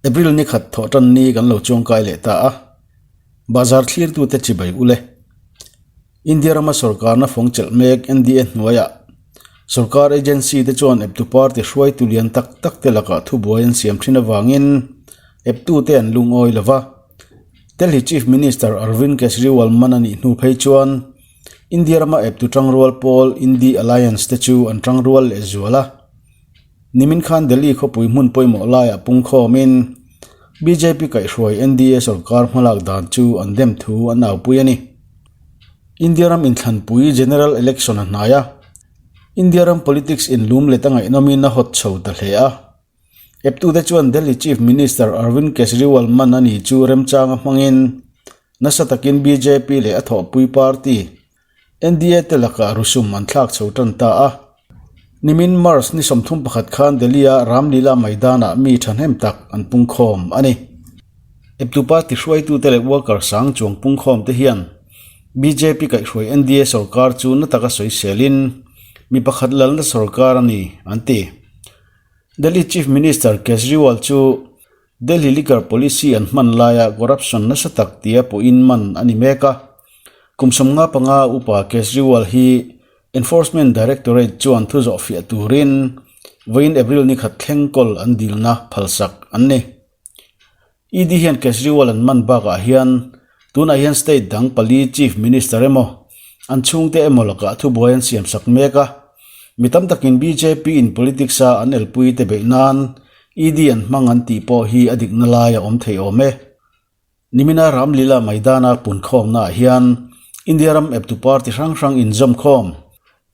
April ni khat thawh tan ni kan lo chuangkai leh ta a, bazar thlirtute chibai ule. India rama sorkarna fawng chelh mek NDA hnuaiah sorkar agency te chuan eptu party hruaitu lian tak tak te lakah thubuai an siam thin avangin eptute an lungawi lo va. Delhi Chief Minister Arvind Kejriwal man a nih hnu phei chuan India rama eptu tangrual pawl Indi Alliance te chu an tangrual leh zual a. Nimin khan Delhi khawpui hmun pawimawh laiah pungkhawmin bjp kaihhruai NDA sorkar hmalak dan chu an dem thu an aupui a ni. India ram inthlanpui General Election a hnai a, India ram politics inlum let a ngaihnawmin a hawt chho ta hle a. Eptute chuan Delhi Chief Minister Arvind Kejriwal man a ni chu remchanga hmangin nasa takin bjp leh a thawhpui party NDA te lakah rusum an thlak chho tan ta a. Nimin March ni 31 khan Delhi-a Ramlila Maidan-ah mi thahnem tak an pungkhawm a ni. Eptu party hruaitute leh worker sang chuang pungkhawm te hian bjp kaihhruai NDA sorkar chu na taka sawiselin mi pakhat lalna sorkar a ni an ti. Delhi Chief Minister Kejriwal chu Delhi Liquor Policy an hman laia corruption nasa tak tia pawhin man a ni mek a. Kum 55 upa Kejriwal hi Enforcement Directorate chuan thu zawh fiah turin vawiin April ni khat thleng kawl an dilna phalsak an ni. ED hian Kejriwal an man bakah hian tunah hian state dang pali Chief Minister emaw an chhungte emaw lakah thubuai an siamsak mek a. Mi tam takin bjp in politics a an elpui te beih nan ED an hmang an tih pawh hi a dikna lai a awm thei awm e. Nimina Ramlila Maidana punkhawmnaah hian India ram eptu party hrang hrang inzawmkhawm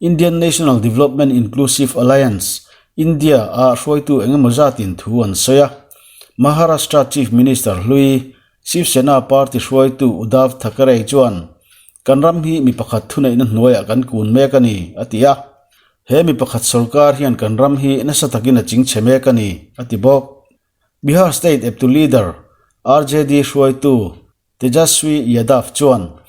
Indian National Development Inclusive Alliance, India, a hruaitu engemaw zatin thu an sawi a. Maharashtra Chief Minister hlui Shiv Sena party hruaitu Uddhav Thackeray chuan, Kan ram hi mi pakhat thuneihna hnuaiah kan kun mek a ni, a ti a. He mi pakhat sorkar hian kan ram hi nasa takin a chingchhe mek a ni, a ti bawk. Bihar State eptu leader, RJD hruaitu Tejaswi Yadav chuan,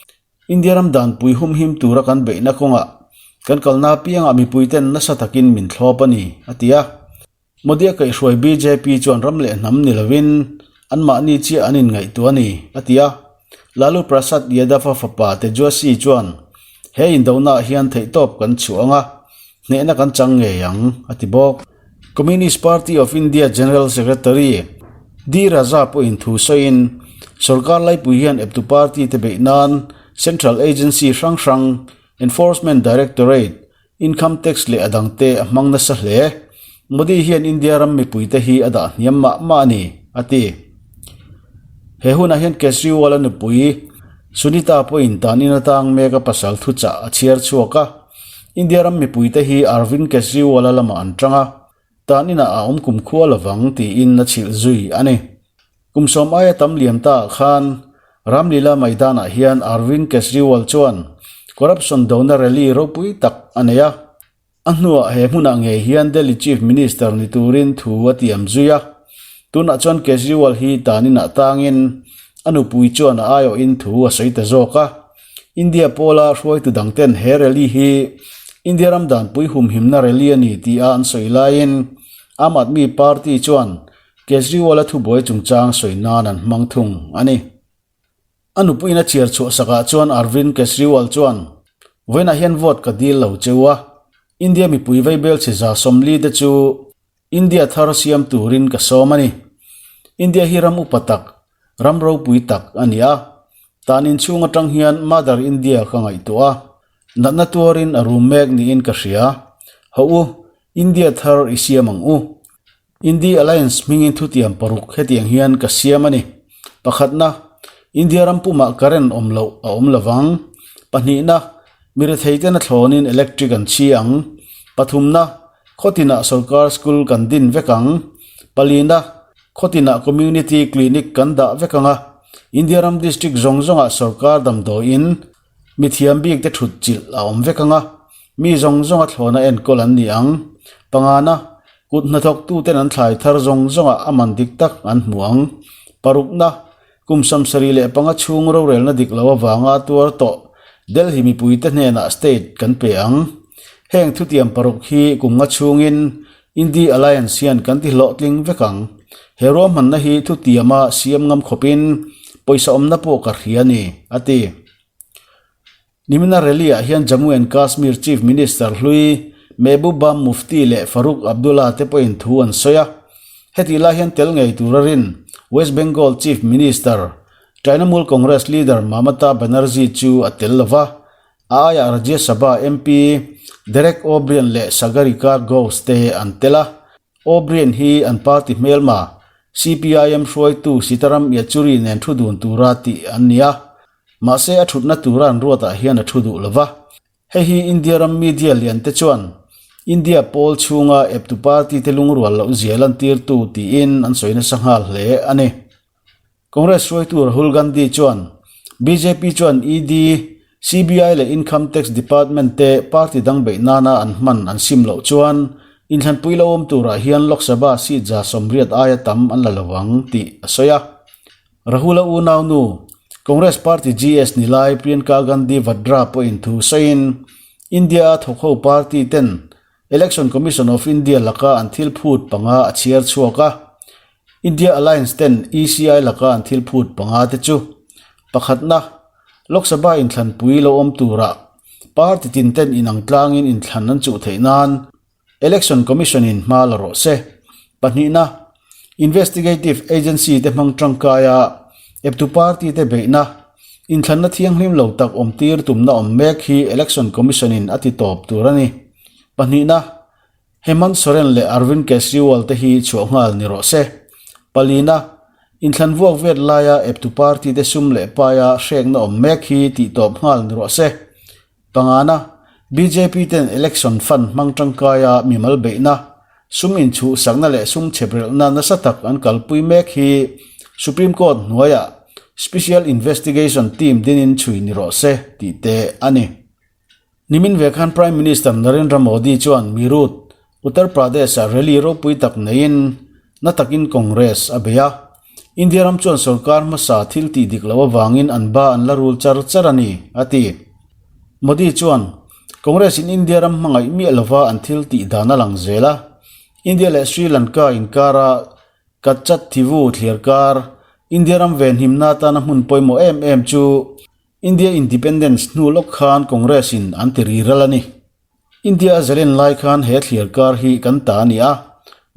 India ram danpui humhim tura kan beihna kawngah kan kalna apiangah mipuiten nasa takin min thlawp a ni, a ti a. Modi a kaihhruai bjp chuan ram leh hnam ni lovin anmahni chiah an inngaihtuah a ni, a ti a. Lalu Prasad Yadav-a fapa Tejaswi chuan, He indonaah hian theihtawp kan chhuah ang a, hnehna kan chang ngei ang, a ti bawk. Communist Party of India General Secretary D Raja pawhin thu sawiin, Sorkar laipui hian eptu party te beih nan Central Agency hrang hrang, Enforcement Directorate, Income Tax leh a dangte a hmang nasa hle. Modi hian India ram mipuite hi a dah hniam mah mah a ni, a ti. He hunah hian Kejriwal-a nupui Sunita pawhin tanin atang mek a pasal thuchah a chhiar chhuak a. India ram mipuite hi Arvind Kejriwal-a lamah an tang a, tan inah a awm kumkhua lovang tiin a chhilh zui a ni. Kum sawm aia tam liam taah khan Ramlila Maidan-ah hian Arvind Kejriwal chuan corruption dona rally ropui tak a nei a. A hnuah he hmunah ngei hian Delhi Chief Minister ni turin thu a tiam zui a. Tunah chuan Kejriwal hi tan inah tangin a nupui chuan a aiawhin thu a sawi ta zawk a. India pawla hruaitu dangten he rally hi India ram danpui humhimna rally a ni tia an sawi laiin Aam Aadmi Party chuan Kejriwal-a thubuai chungchang sawi nan an hmang thung a ni. A nupuiin a chhiar chhuah sakah chuan Arvind Kejriwal chuan, Vawiinah hian vote ka dil lo cheu a, India mipui veibel chhe 40 te chu India thar siam turin ka sawm a ni. India hi ram upa tak, ram ropui tak a ni a. Tan inchhung atang hian Mother India ka ngaihtuah a, natna tuarin a rum mek niin ka hria. Hawh u, India thar i siam ang u. Indi Alliance hmingin thutiam paruk hetiang hian ka siam a ni. Pakhatna, India ram pumah current awm loh a awm lovang. Pahnihna, mi retheiten a thlawnin electric an chhi ang. Pathumna, khawtinah sorkar school kan din vek ang. Palina, khawtinah community clinic kan dah vek ang a. India ram district zawng zawngah sorkar damdawiin mi thiam bik te thut chilh a awm vek ang a, mi zawng zawnga thlawna enkawl an ni ang. Pangana, kut hnathawktuten an thlai thar zawng zawngah a man dik tak an hmu ang. Parukna, kum 75 chhung rorelna dik lo avanga tuar tawh Delhi mipuite hnenah state kan pe ang. Heng thutiam paruk hi kum nga chhungin Indi Alliance hian kan ti hlawhtling vek ang. He ruahmanna hi thutiama siam ngam khawpin pawisa awmna pawh ka hria a ni, a ti. Nimina rally-ah hian Jammu and Kashmir Chief Minister hlui Mehbooba Mufti leh Farooq Abdullah te pawhin thu an sawi a. Hetih lai hian tel ngei tura rin West Bengal Chief Minister, Trinamool Congress leader Mamata Banerjee chu a tel lo va, a aiah Rajya Sabha MP Derek O'Brien leh Sagarika Ghosh te an tel a. O'Brien hi an party hmelma CPIM hruaitu Sitaram Yechury nen thu dun tura tih an ni a, mahse a thutna tura an ruatah hian a thu duh lo va. Hei hi India ram media lian te chuan India pawl chhunga eptu party te lungrual loh zia lantirtu tiin an sawi nasa nghal hle a ni. Congress hruaitu Rahul Gandhi chuan bjp chuan ED, CBI leh Income Tax Department te party dang beih nana an hman an sim loh chuan inthlanpui lo awm turah hian Lok Sabha seat 80 aia tam an la lo ang tih a sawi a. Rahul-a unaunu, Congress party GS ni lai Priyanka Gandhi Vadra pawhin thu sawiin India-a thawkho party ten Election Commission of India laka an thil phut panga a chhiar chhuak a. India Alliance ten ECI laka an thil phut panga te chu, pakhatna, Lok Sabha inthlanpui lo awm turah party tin ten inang tlangin inthlan an chuh theih nan Election Commission in hma la rawh se. Pahnihna, Investigative Agency te hmang tangkaia eptu party te beihna, inthlanna thianghlim lo tak awm tir tumna awm mek hi Election Commission in a ti tawp tur a ni. Pahnihna, Hemant Soren leh Arvind Kejriwal te hi chhuah nghal ni rawh se. Palina, inthlan vuak vet laia eptu party te sum leh paia hrekna awm mek hi tih tawp nghal ni rawh se. Pangana, bjp ten election fund hmang tangkaia mimal beihna, sum inchhuhsakna leh sum chheprelhna nasa tak an kalpui mek hi Supreme Court hnuaiah Special Investigation Team dinin chhui ni rawh se tih te a ni. Nimin ve khan Prime Minister Narendra Modi chuan Meerut, Uttar Pradesh-ah rally ropui tak neiin na takin Congress a bei a. India ram chuan sorkar hmasa thil tih dik loh avangin an ba an la rul char char a ni, a ti. Modi chuan, Congress-in India ram hmangaih miah lova an thil tih dan a lang zel a. India leh Sri Lanka inkara Katchatheevu thliar kar, India ram venhimna atana hmun pawimawh em em chu India Independence hnu lawk khan Congress in an ti ri ral a ni. India a zalen lai khan he thliar kar hi kan ta a ni a,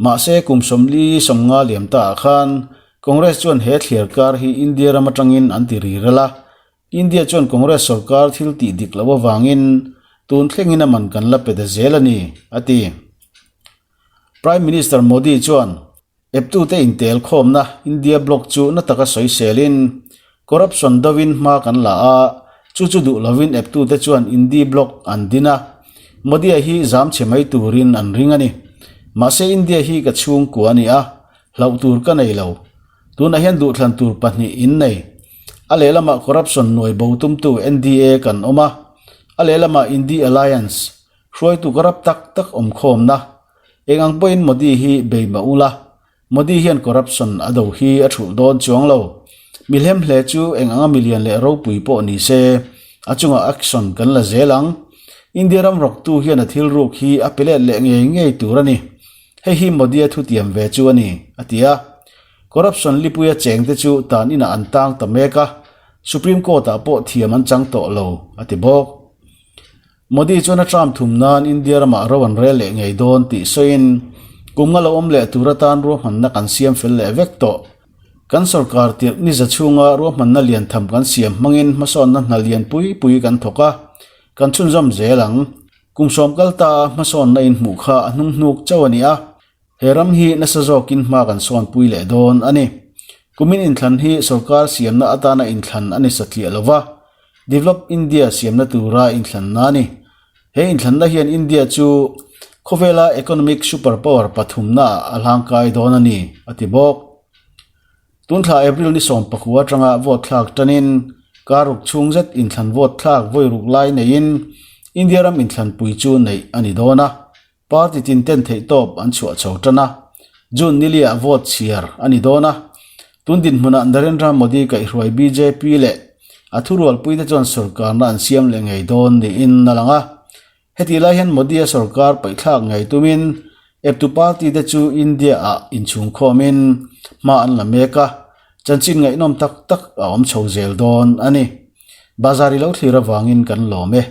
mahse kum 40 50 liam ta ah khan Congress chuan he thliar kar hi India ram atangin an ti ri ral a, India chuan Congress sorkar thil tih dik loh avangin tun thlengin a man kan la pe ta zel a ni, a ti. Prime Minister Modi chuan Eptute intel khawmna India Bloc chu na taka sawiselin, Corruption dovin hma kan la a, chu chu duh lovin eptute chuan Indi Bloc an din a, Modi-a hi zam chhe mai turin an ring a ni. Mahse India hi ka chhungkua a ni a, hlauh tur ka nei lo. Tunah hian duhthlan tur pahnih in nei. A lehlamah corruption nuai bo tumtu NDA kan awm a, a lehlamah Indi Alliance, hruaitu corrupt tak tak awm khawmna, Eng ang pawhin Modi hi bei mah ula, Modi hian corruption a do hi a thulh dawn chuang lo. Mi hlem hle chu eng anga milian leh ropui pawh ni se, a chungah action kan la zel ang. India ram rawktu hian a thil ruk hi a pe let leh ngei ngei tur a ni. Hei hi Modi-a thutiam ve chu a ni, a ti a. Corruption lipuia chengte chu tan inah an tang ta mek a, Supreme Court-ah pawh thiam an chang tawh lo, a ti bawk. Modi chuan a term thum nan India ramah ro an rel leh ngei dawn tih sawiin, kum nga lo awm leh tur atan ruahmanna kan siam fel leh vek tawh. Kan sorkar tirh ni za chhunga ruahmanna lian tham kan siam hmangin hmasawnna hna lian pui pui kan thawk a, kan chhunzawm zel ang. Kum sawm kal ta a hmasawnna inhmuh kha a hnung hnuk chauh a ni a, He ram hi nasa zawkin hma kan sawnpui leh dawn a ni. Kumin inthlan hi sorkar siamna atana inthlan a ni satliah lo va, Develop India siamna tura inthlanna a ni. He inthlanna hian India chu khawvela economic super power pathumnaah a hlangkai dawn a ni, a ti bawk. Tunthla April ni 19 atanga vote thlak tanin kar ruk chhung zet inthlan vote thlak vawi ruk lai neiin India ram inthlanpui chu neih a ni dawn a. Party tin ten theihtawp an chhuah chho tan a, June niliah vote chhiar a ni dawn a. Tun dinhmunah Narendra Modi kaihhruai bjp leh a thurualpuite chuan sorkarna an siam leh ngei dawn niin a lang a. Hetih lai hian Modi-a sorkar paihthlak ngei tumin Eptu party te chu India ah inchhungkhawmin hma an la mek a, chanchin ngaihnawm tak tak a awm chho zel dawn a ni. Bazar i lo thlir avangin kan lawm e.